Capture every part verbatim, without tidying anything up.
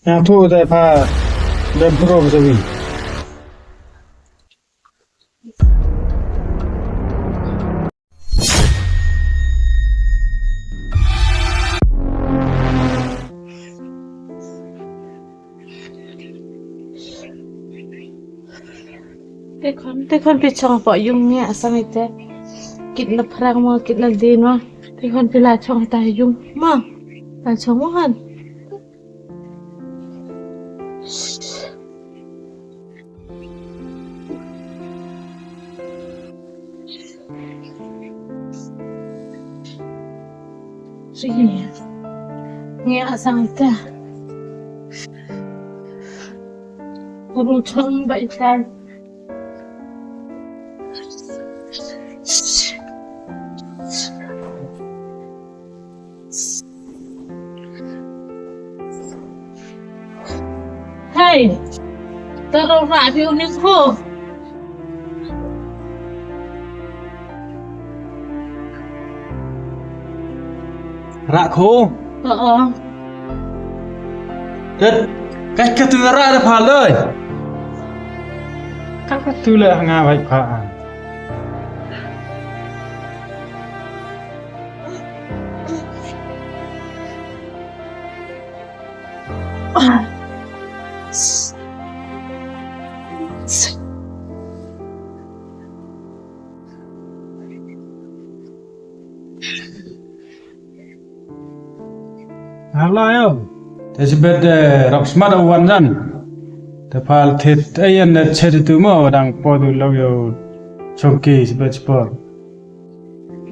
Nga tu te pha, de bro sa wi. Te khon, te khon phi chong po yung ngi asang ite. Kit na phrang mo, kit na din mo. Te khon phi la chong ta yung mo. La chong mo khon. Sige. Ngi asang ite. Uru chong ba ite. Hey, taro ra di unik ho. Rak ho? Oo. Tet, ka ka tu rak da phal doi. Ka ka tu le nga bai pha. Hala yo. Te sibet, eh, rok smat o wan jan. Te pal thit, eh, yan, eh, chet tu mo, dang po du lo yo. Chongki sibet spor.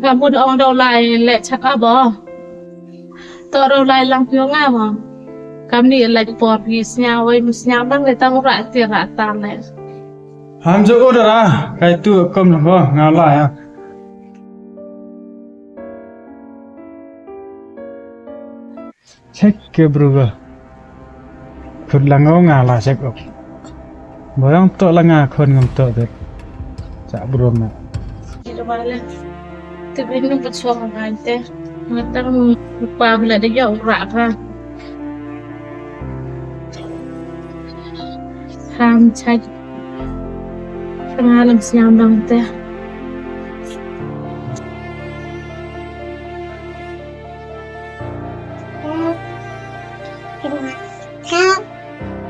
Ka mut ong do lai le chak abo. To do lai lang pyo nga mo. Kam ni lai por phi snya wei mu snya bang le tang ra ti ra ta le. Ham jo o dara, kai tu kom lo bo, nga lai ya. Check ke bru ga. Khut la ngau nga la check up. Boyong to la nga khon ngam to det. Cha bru na. Ti binu pa chong ngai te. Ngatang pa bla de yo ra pa. Ham chai. Tanga lam siam dang te.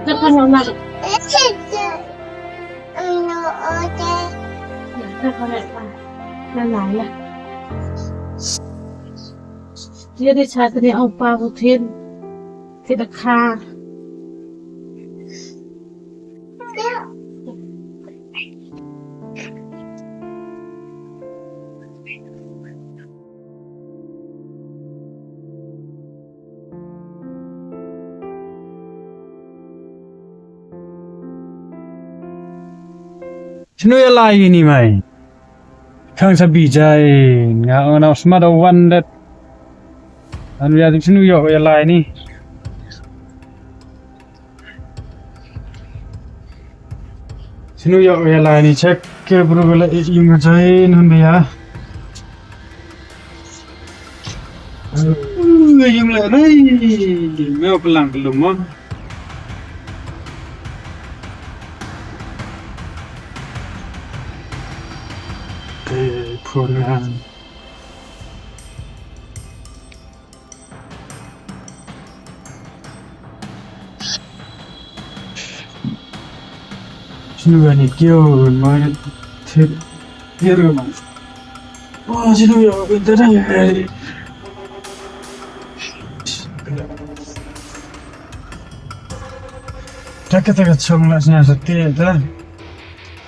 Te pa no na. Te pa no na. Na na la. Ye de cha te ne au pa ko thin. Te da kha. Chinu ya lai ni mai. Khang sa bi jai, nga nga smat o wan det. An ya chinu yo ya lai ni. Chinu yo ya lai ni check ke bru la i yung jai nan ba ya. Yung la rai. Me o pelang kelum mo. Eh, phone an. Chinu ya ni kio, ma ya thir, thir ma. Oh, chinu ya, internet. Taka taka chong la sna sa te ta.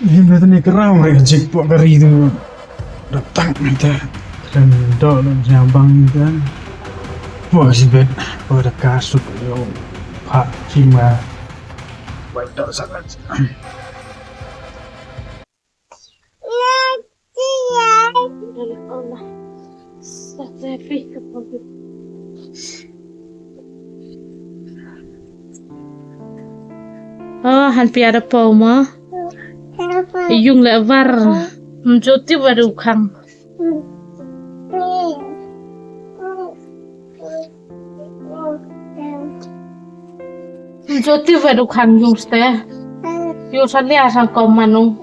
Him na tani ka rau re ka jik po ka ri tu. Da tang ni ta. Kan do lo nya bang ni ta. Po si bet. Po da ka suk yo. Pa si ma. Wai do sa ka. Oh, han pia da po ma. Yung le var. Mjo ti waru khang. Jyoti wa du khan yus te. Yus a lia sang ko manu.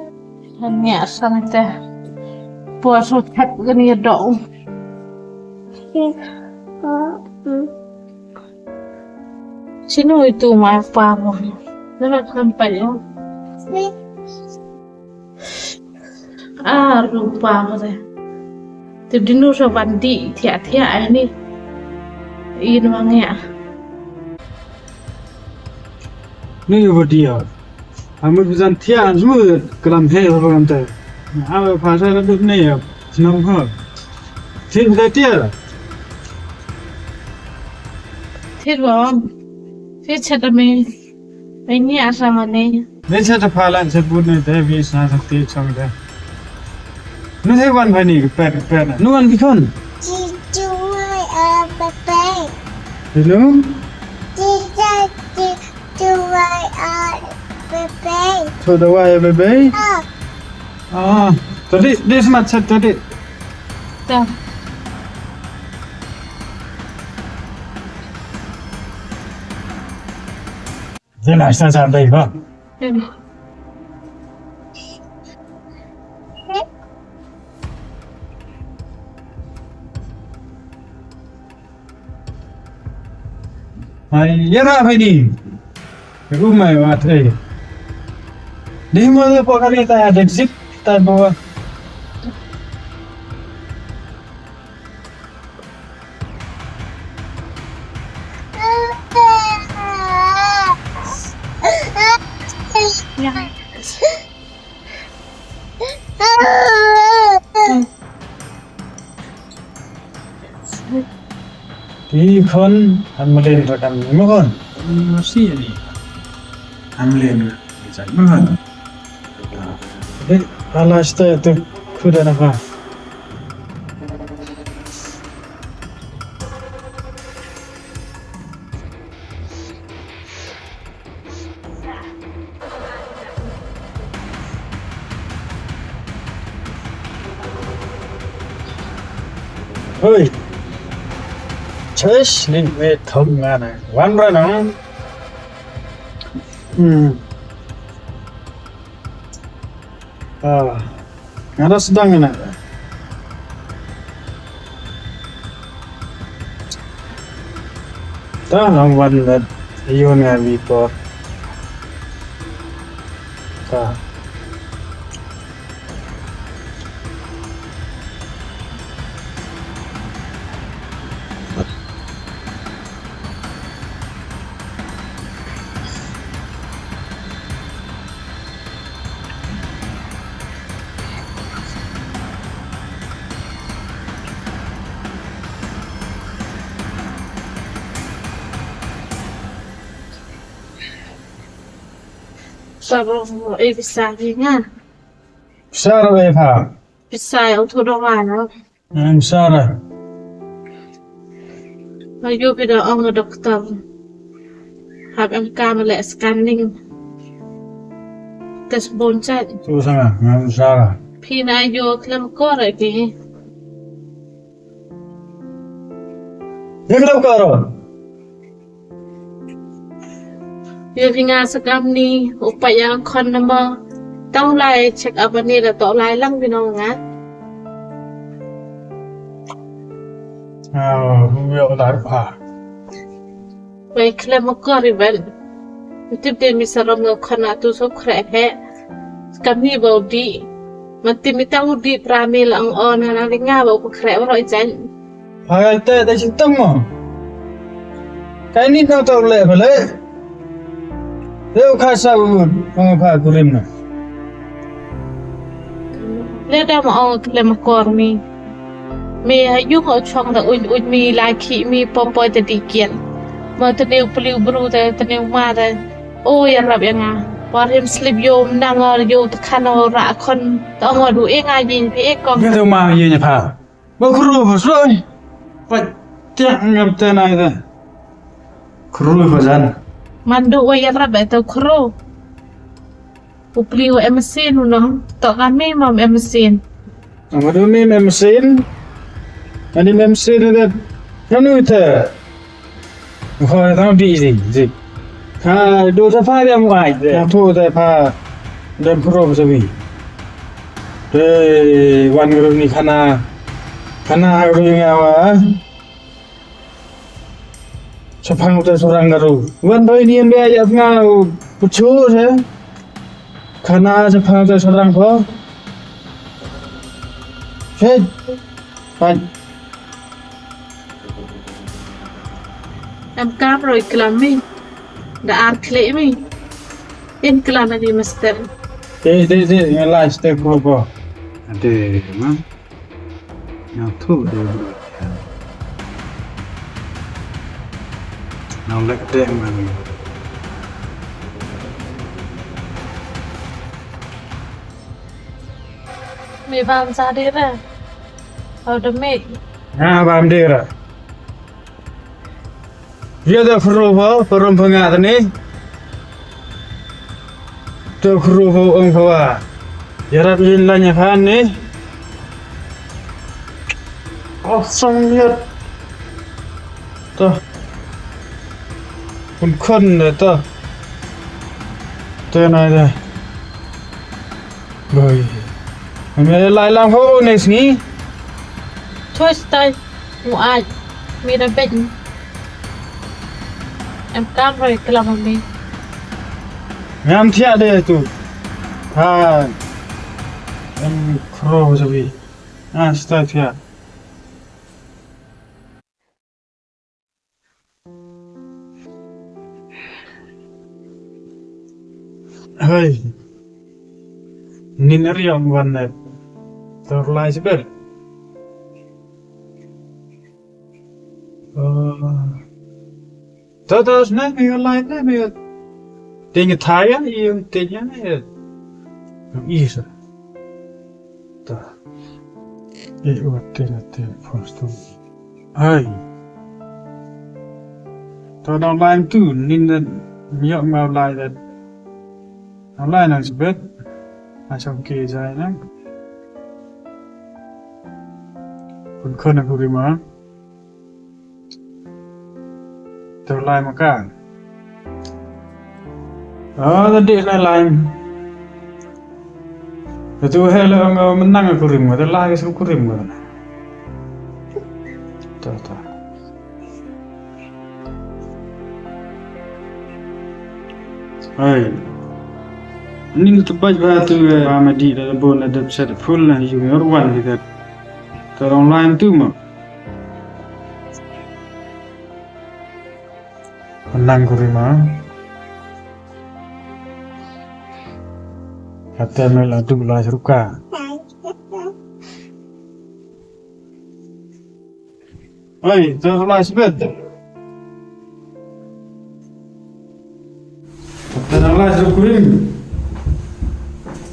Khan nia sang te. Pua su thep gani do. Sino itu ma pa mo. Dara khan pa yo. Ah, rupa ko te. Tip dinu sa wan di thiah thiah ai ni. In wang ya. Ni yo dia. Amu bijan thiah an smu kalam he ho kalam te. Amu phasa la dut ni ya. Snam ho. Tip da thiah. Tip wa. Tip chata me. Ini asa mane. Ni sa ta phalan sa bun ni te bi sa sa ti chong te. Nu he wan bhai ni pet pet. Nu wan bi khon. Ti tu wai a bebe. Hello? Ti ta ti tu wai a bebe. Tu da wai a bebe? Ah. Ah, tadi, di smat sat tadi. Ta. Dena sa sa bai ba. Hmm. Hai, ya ra bai ni. Rumah wa te. Di mo le po kali ta ya exit ta bo. Ti khon, han malen rakam ni mo khon. Masi ni. Han malen. Mo khon. Eh, alas te tu khuda na kha. Hoi. Chesh, ni me thong nga na. Wan ra nong. Hmm. Ah. Nga da sdang na. Ta nang wan na yun nga mi por. Ta. Sa ro mo e pisa hi nga. Pisa ro e pha. Pisa ya u thu do wa no. Em, Sarah. Ayu bi da ong doktor. Hap em kam le scanning. Test bone chait. Tu sana, em, Sarah. Phi na yo klem kor ai phi. Ye klem kor. Yo phi nga sa kam ni, u pa yang khon na ma. Tang lai check up ani da to lai lang bi nong nga. Ah, bu yo lai pa. Wei khlem mo kor i wen. Tip de mi sarom nga khon na tu so khreh he. Kam ni ba u di. Man ti mi tang u di pra mi la ang on na li nga ba u khreh ro i jan. Hagai te da chitang mo. Kai ni na to le bale. Leo kha sa u, ong pha kurim na. Le da ma ong kle ma kor mi. Mi ha yung o chong da uj uj mi la khi mi pom poi da di kian. Ma te neu pli u bru da te neu ma da. O ya rap ya nga. War him slip yo mnang or yo te khan o ra khon. Ta ong o du e nga yin phi e kong. Ke tu ma yin pha. Ba khru ba soi. Pa tiak ngam te nai te. Khru ba jan. Mandu wa ya rap e to khru. U pli wa em sin u nong. To kami mam em sin. Ama du mi em sin. Ani em sin de. Nanu te. Khoi tang di di di. Ka do ta pha dem wai. Ka tu ta pha dem pro sa wi. Te wan ru ni khana. Khana ru ni awa. Sa phang te sorang ka ru. Wan roi ni em bia ya nga u pu chu se. Khana sa phang te sorang ko. Hey. Hai. Em kam roi klam mi. Da ar khle mi. In klam ni master. Te, te, te, nga lai step ko ko. Ade, ma. Nga tu de. Nga lek de man. Me bam sa de ra. Au de me. Nga bam de ra. Yo da fru fo, fru fo nga tani. To fru fo ong fo wa. Yarap yin la nya khan ni. Oh, song yat. To. Kun kun de to. Te na de. Boi. Me lai lang ho ne sngi. Choi stai. Mu ai. Mi da bej. Em kam roi klam mi. Ngam thiah de tu. Ha. Em kro jawi. Ah, stai thiah. Hei. Nin er yong wan ne. Tor lai sibel. Oh. To, to, sna, me yo lai, ne, me yo. Ting thaya, i ting ya, ne. Isa. Ta. E o te na te posto. Ai. To online tu, nin da miok ma online da. Online nang sibet. Asam ke jai na. Kun khon aku rima. To lai ma ka. Ah, da dih lai lai. Tu he la nga menang aku rim, da lai ka su kurim ka. Ta, ta. Hai. Nin tu baj ba tu, eh, ba ma di da bon da dep set full na yu ngar wan di da. Ta online tu ma. Menang ku rima. Kata me la du la ruka. Oi, tu la sibet. Kata la rukurim.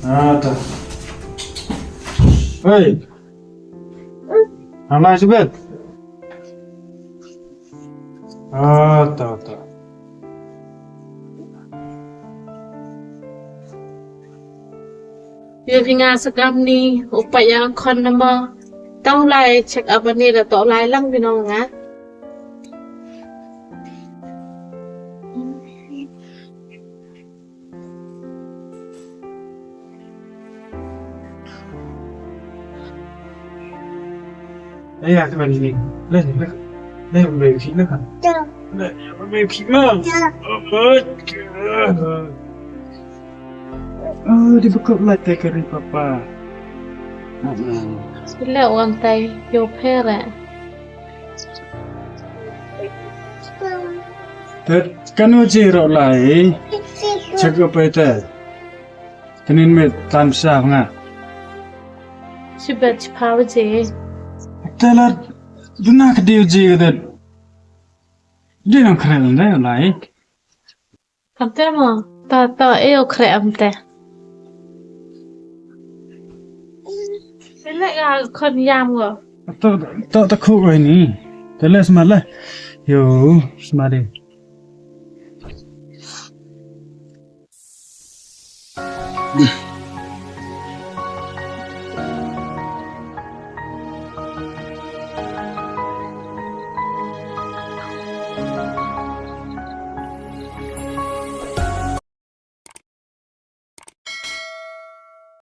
Ah, ta. Oi. Ang lai sibet. Ah, ta, ta. Yo phi nga sa kam ni, u pa ya khon nama. Tang lai check up ani da to lai lang binong nga. Ê, ya, te bani ni. Le, le. Le, me phi na. Le, me phi ma. Oh, di bekop la te kari papa. Sila wan tai yo pera. Te kanu chi ro lai. Chak ko pe te. Tenin me tan sa nga. Sibet chi pha waje. Te la duna ka diu ji ka det. Di nang khrel ne lai. Kam te mo, ta, ta, e o khrel am te. Sila ya khon yam go. To, to, ta khu ko ni. Te le sma le. Yo, sma de.